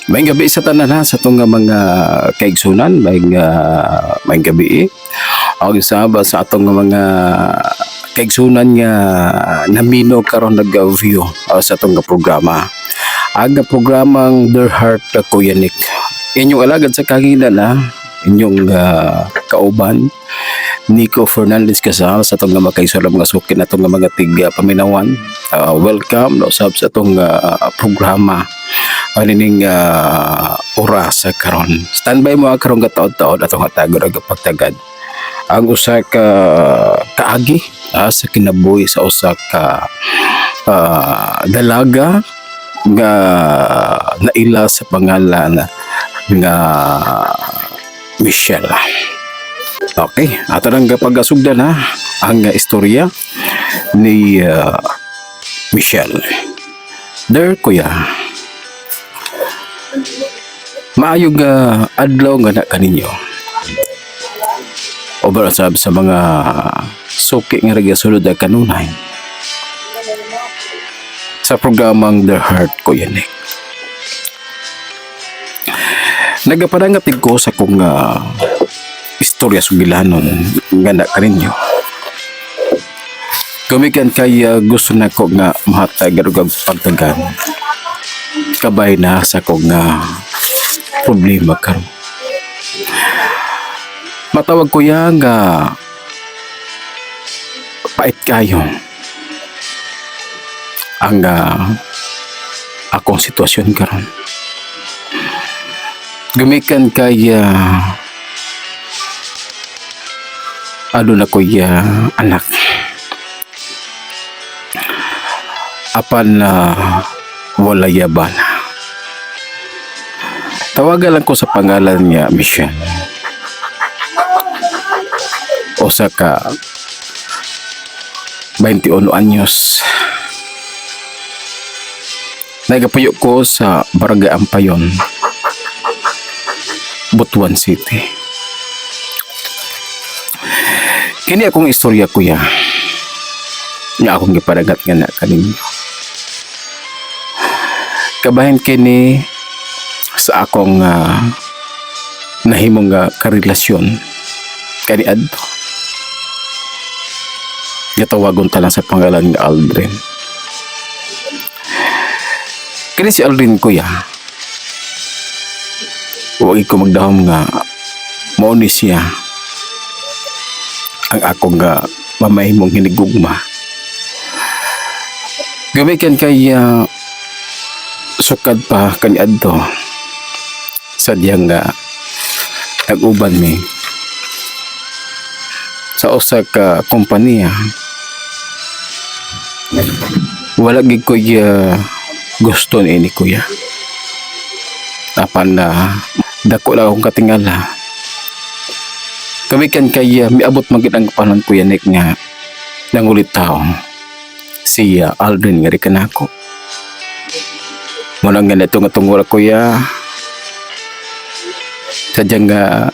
Maayong gabi sa tanan ha, sa atong nga mga kaigsunan, maayong gabi. Og saba sa atong nga mga kaigsunan nga namino karon, nag-view sa atong nga programa. Ang programang Their Heart, Kuya Nick. Inyong alagad sa kagilan ha, inyong kauban Nico Fernandez Casal sa atong nga mga kaigsunan, mga suki na atong nga mga tig paminawan. Welcome no sab sa atong programa anining oras sa karon. Standby mo karon ka taod-taod, atong hatagon ang pagtagad ang usa ka kaagi sa kinabuhi sa usa ka dalaga nga naila sa pangalan nga Michelle. Okay, ato nang pagasugdan ha ang istorya ni Michelle. There, kuya. Maayong adlaw nga na kaninyo. Over sab sa mga suki nga nagasulod ang kanunay sa programang The Heart, Kuya Nick. Nagaparangatig ko sa kong istorya sugilanon nga na kaninyo. Gumikan kay gusto na ko nga mahatag og pagtagan. Kabay na sa kong nga problema karon. Matawag ko ya nga pait kayo ang akong sitwasyon karon. Gumikan kay aduna ko anak. Apan wala bana. Tawagan lang ko sa pangalan niya Michelle. Usa ka 21 anyos. Nagapuyo ko sa Barangay Ampayon, Butuan City. Kini akong istorya, kuya, nga akong gipadagat nga na kaninyo. Kabahin kini sa akong nahimong karelasyon kaniadto. Gatawagon ta lang sa pangalan nga Aldrin. Kini si Aldrin, kuya. Huwag ko magdahom nga mao ni siya ang akong nga mamahimong hinigugma. Gumikan kay sukad pa kaniadto sadyang nga nag-uban mi sa usa ka kompanya, wala gid ko gusto ni kuya, apan na dako lang akong katingala. Kamikan kay miabot man gid ang panahon, Kuya Nick, nga nangulitaw si Aldrin nga kanako. Muna nga nito nga tungura, kuya, sadyang nga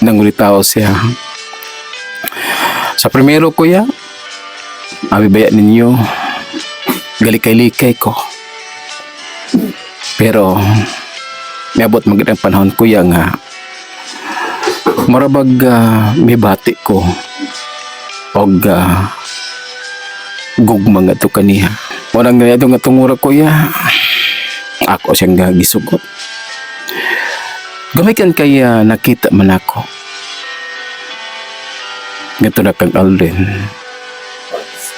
nangulitaw siya. Sa primero, kuya, abi baya ninyo, galikay-likay ko. Pero miabot man gid ang panahon, kuya, nga murabag mibati ko og gugma nga to kaniya. Muna nga nga tungura, kuya, ako siyang nga gisugot. Gamikan kay nakita man ako ngadto na kang Aldrin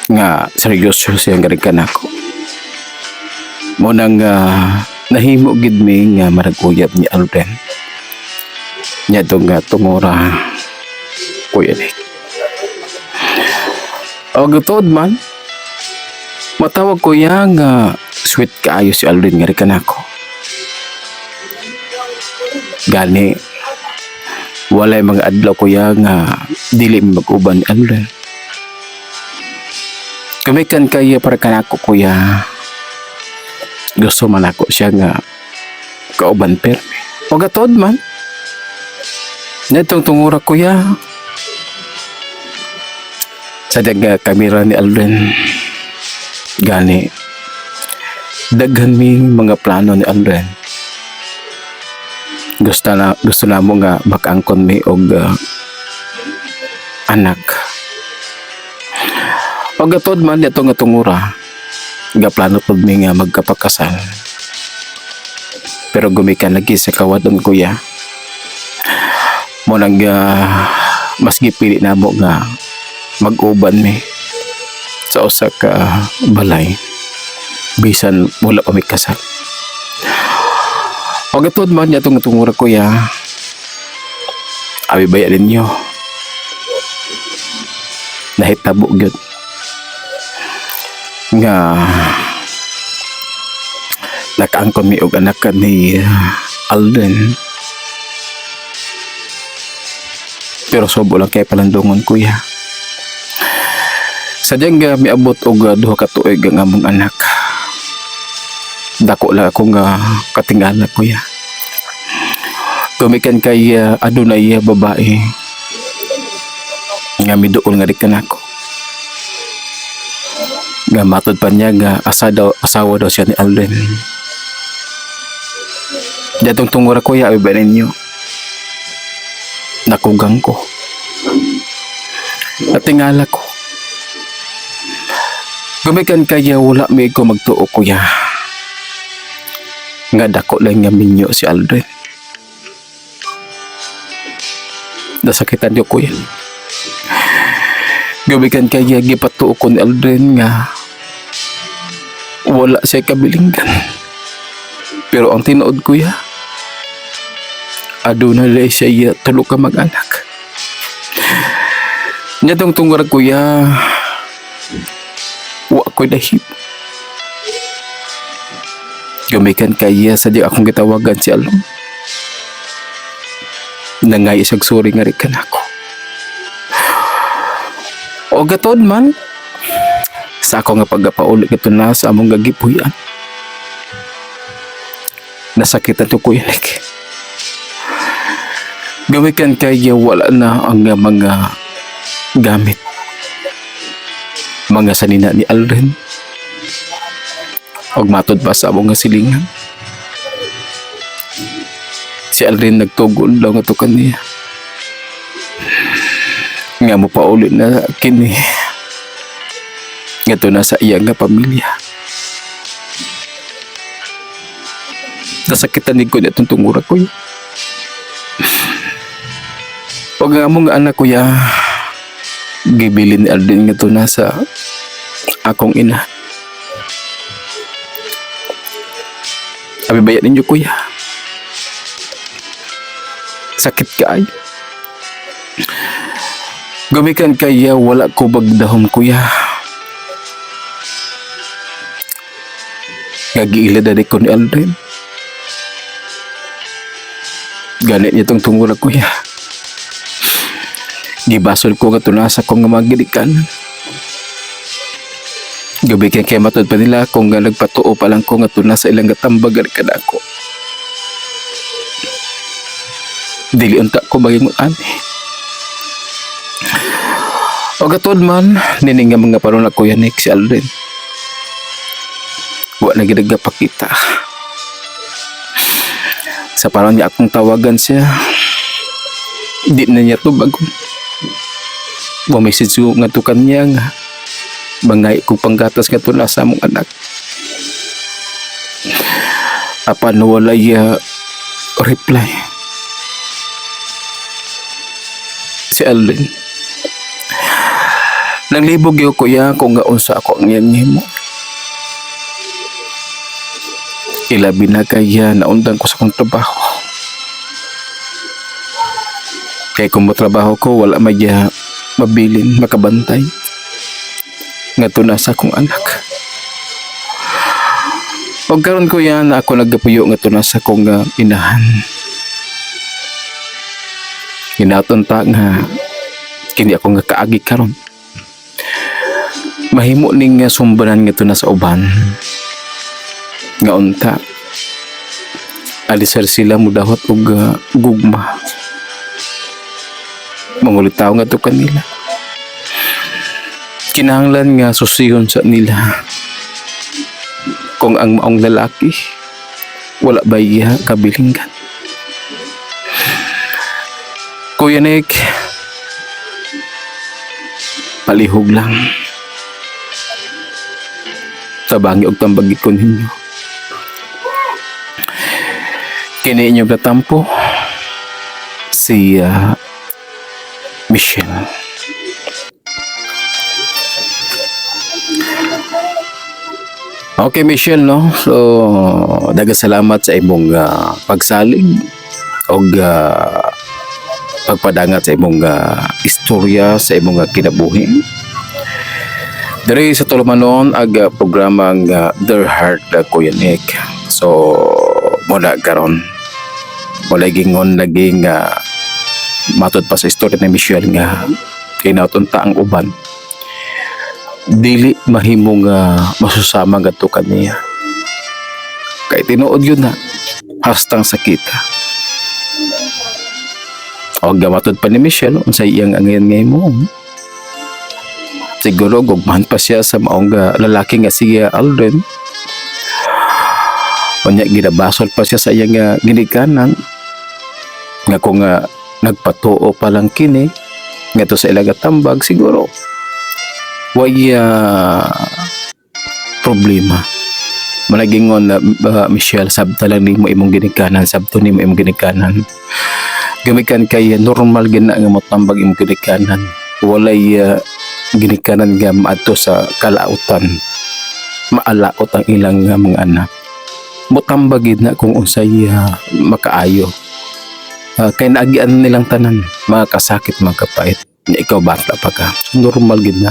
nga seryoso siya nga kanako. Mo nang nahimo gid mi nga maraguyab ni Aldrin nya nga tungura, Kuya Nick. Og tuod man, matawag ko ya nga sweet kaayo si Aldrin nga kanako. Gani walay mga adlaw, kuya, nga dili mi mag-uban ni Aldrin. Gumikan kay para kanako, kuya, gusto man ako siya nga kauban permi. Og tuod man, netong tungura, kuya, sa nga kamera ni Aldrin. Gani daghan ming mga plano ni Aldrin. Gusto na mo nga makaangkon mi og anak. Og gatod man ito nga tungura, gaplano pud mi nga magkapakasal. Pero gumikan lagi sa kawadon, kuya. Mo nang mas gipili namo nga mag-uban mi sa usa ka balay bisan wala pa mi kasal. Og gatod man niya itong tungura, kuya. Abi baya ninyo, nahitabo gyud nga nakaangkon mi og anak ni Alden. Pero subo lang kay palandungon, kuya. Sadyang nga miabot og 2 ka tuig ang among anak, dako lang ako nga katingala, kuya. Gumikan kay adunay babae nga miduol nga di kanako. Nga matod pa niya nga asa daw, asawa daw siya ni Alden. Datong tungura, kuya, abi ba ninyo, nakugang ko. Natingala ko. Gumikan kaya wala may ko magtuo, kuya, nga dako lang nga minyo si Aldrin. Nasakitan ko, kuya. Gumikan kaya gipatuo ko ni Aldrin nga wala siya kabilinggan. Pero ang tinuod, kuya, aduna lang siya iya tulo ka mag-anak. Nya tong tungura, kuya, wa ko'y dahib. Gumikan kaya sa di akong gitawagan si Alon. Nangay isag sorry nga rin kanako. O gatod man, sa ako nga pagkapauli ito na sa among gagipuyan. Nasakitan to, Kuya Nick. Gamikan kaya wala na ang mga gamit. Mga sanina ni Aldrin. Og matod pa sa among nga silingan, si Aldrin nagtugol daw nga to kaniya. Nga mo pauli na kini. Nga to na sa iya nga pamilya. Nasakitan ni ko niya itong tungura ko. Pag ang among anak, kuya, gibilin ni Aldrin nga to na sa akong ina. Abi bayad ninyo, kuya. Sakit kaayo. Gumikan kaya wala ko bagdahom, kuya. Gagiila dali ko ni Aldrin. Ganit niya tong tungura, kuya. Gibasol ko nga tunasa ko nga magidikan. Gabi kay kay matod pa nila kung nga nagpatuo pa lang ko nga tunasa ilang gatambag kada ako. Dili unta ko maging ani. O gatod man, nining nga mga paron ako yan si Aldrin. Wa na gid pakita. Sa paron niya akong tawagan siya, di na niya tubag. Wa message ko nga tukan niya nga bangay ko panggatas nga tuna sa among anak. Apan walay reply. Si Aldrin. Nanglibog yo, kuya, kung nga unsa ako ang iyang nimo. Ilabi na kaya naundang ko sa akong trabaho. Kay kung motrabaho ko, wala may mabilin, makabantay. Nga na sa akong anak. Og karon, kuya, na ako naggapuyo nga na sa akong inahan. Ginaton ta nga kini ako nga kaagi karon. Mahimo ning nga sumbanan nga na sa uban. Nga unta alisar sila mudawat og gugma. Mangulitaw nga to kanila. Kinahanglan nga susihon sa nila kung ang maong lalaki wala ba iya kabilinggan. Kuya Nick, palihog lang. Tabangi og tambagi ko ninyo. Kini inyong natampo si Michelle. Okay, Michelle, no? So, daghang salamat sa imong pagsalig og pagpadangat sa imong istorya sa imong kinabuhi. Diri sa tulumanon ag programang Their Heart, Kuya Nick. So, muna karon wala gingon naging matod pa sa istorya ni Michelle nga kinauton ta ang uban dili mahimong masusama ngadto kaniya kay tinuod yun na hastang sakita o gamatod pa ni Michelle unsay iyang angayan ngay mo. Siguro gugmahan pa siya sa maong lalaki nga si Aldrin. Unya ginabasol pa siya sa iyang ginikanan nga kung nagpatuo pa lang kini ngadto sa ilang tambag, siguro way problema. Managingon na Michelle, sabta lang nimo imong ginikanan, sabto nimo imong ginikanan gamikan kay normal gina nga motambag imong ginikanan. Walay ginikanan nga maadto sa kalautan maalaot ang ilang mga anak. Motambag gid na kung unsay makaayo. Kay naagian nilang tanan, mga kasakit, mga kapait. Nya ikaw bata pa ka. So, normal gid na.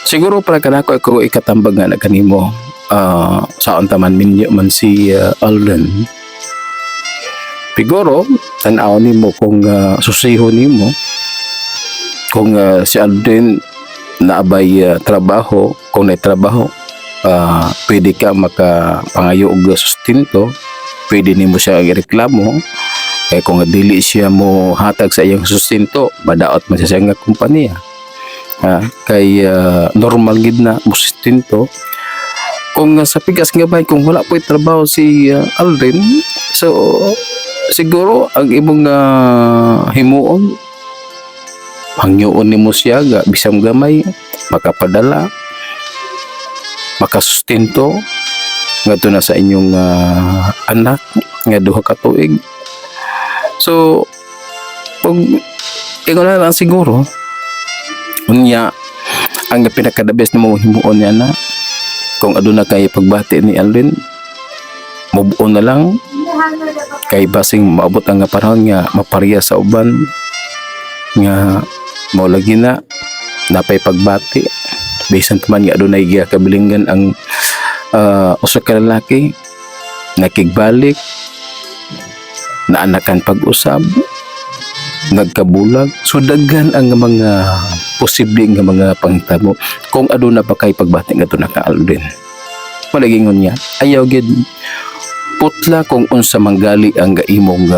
Siguro para kanako ako ikatambag nga na kanimo, sa taman minyo man si Alden. Siguro tan-aw nimo kung susiho nimo kung si Alden naabay trabaho, kung naay trabaho, pwede ka makapangayo og sustento, pwede nimo siya ireklamo kay kung dili siya mo hatag sa iyang sustento, madaot man siya sa iyang kompanya. Ha, kay normal gid na mo sustento. Kung sa pikas nga bay, kung wala po'y trabaho si Aldrin, so siguro ang imong himuon, hangyoon nimo siya ga bisang gamay makapadala, makasustento ngadto na sa inyong anak nga 2 ka tuig. So pag ingon na lang siguro, unya ang pinaka the best na mo himuon niya na kung aduna kay pagbati ni Alvin, move on na lang kay basing maabot ang nga panahon nga maparya sa uban nga mao lagi na napay pagbati, bisan pa man nga adunay kabilingan ang usa ka lalaki, nakigbalik, naanakan pag-usab, nagkabulag. So daghan ang mga posible nga mga pangtabo kung aduna pa kay pagbati ngadto na ka Alvin. Malagingon niya, ayaw gid putla kung unsa manggali ang imong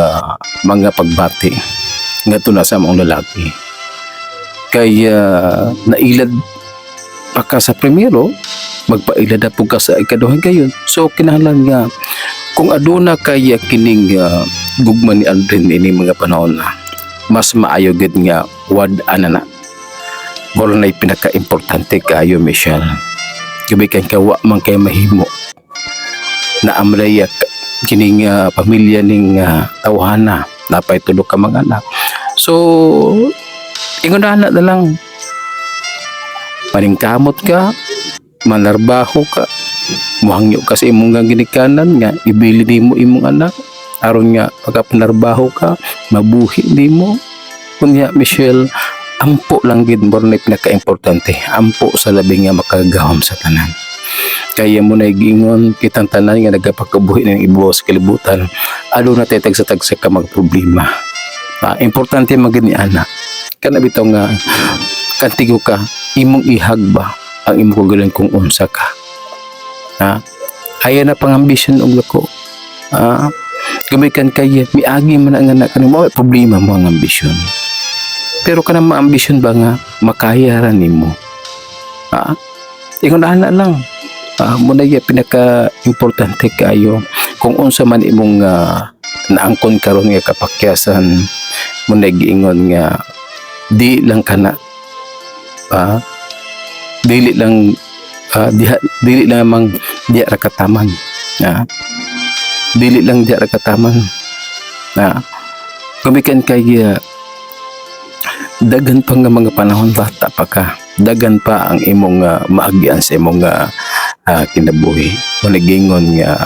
mga pagbati ngadto na sa maong lalaki kay nailad pa ka sa primero, magpailad na pud ka sa ikaduha gayon. So kinahanglan nga kung aduna kay kining gugma ni Aldrin ini mga panahon na, mas maayo gid nga wad ana na. Mao na pinaka-importante kaayo, Michelle. Gabi kay wa man kay mahimo na amray kining pamilya ning tawhana, napay tulo ka mga anak. So ingon na na lang, paningkamot ka, manarbaho ka, muhangyo ka sa imong nga ginikanan nga ibili nimo imong anak aron nga pagka panarbaho ka, mabuhi nimo. Kunya Michelle, ampo lang gid mo na pinaka-importante, ampo sa labi nga makagahom sa tanan. Kaya mo na gingon kitang tanan nga nagapakabuhi ng ibuo sa kalibutan, aduna tay tagsa-tagsa ka mga problema. Importante man gid ni ana kana bitaw nga kantigo ka, imong ihag ba ang imong kagaling kung unsa ka. Ha, ayaw na pang ambisyon og lako. Gamikan kay miagi man ang anak kanimo, problema mo ang ambisyon, pero kanang maambisyon ba nga makaya ra nimo. Ingon ana lang. Mo na iya pinaka importante kaayo kung unsa man imong naangkon karon nga kapakyasan. Mao na giingon nga di lang kana dili lang diha, dili lamang diha ra kataman, dili lang diha ra kataman na gumikan kay daghan pa nga mga panahon, bata pa ka, daghan pa ang imong maagyan sa imong kinabuhi. Mao giingon nga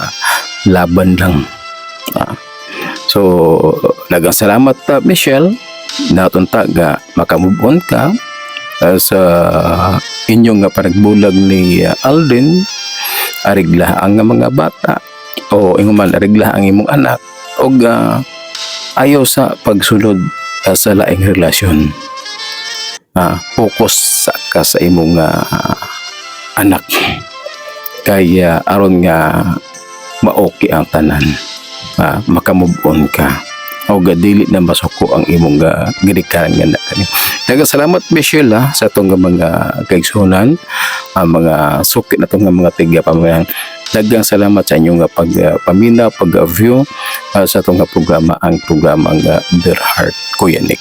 laban lang. So daghang salamat, Michelle, natunta nga makamove on ka sa inyong nga panagbulag ni Alden. Arigla ang mga bata o ingon man, arigla ang imong anak og ayaw sa pagsulod sa laing relasyon. Focus sa ka sa imong anak kay aron nga maoki ang tanan, makamove on ka o dili na masuko ang imong ginikanan nga anak kani. Daghang salamat, Michelle, sa atong nga mga kaigsunan, ang mga suki na itong nga mga tigya pamayan. Daghang salamat sa inyong nga pag paminaw, pag view sa atong nga programa, ang programa nga Dear Heart Kuya Nick.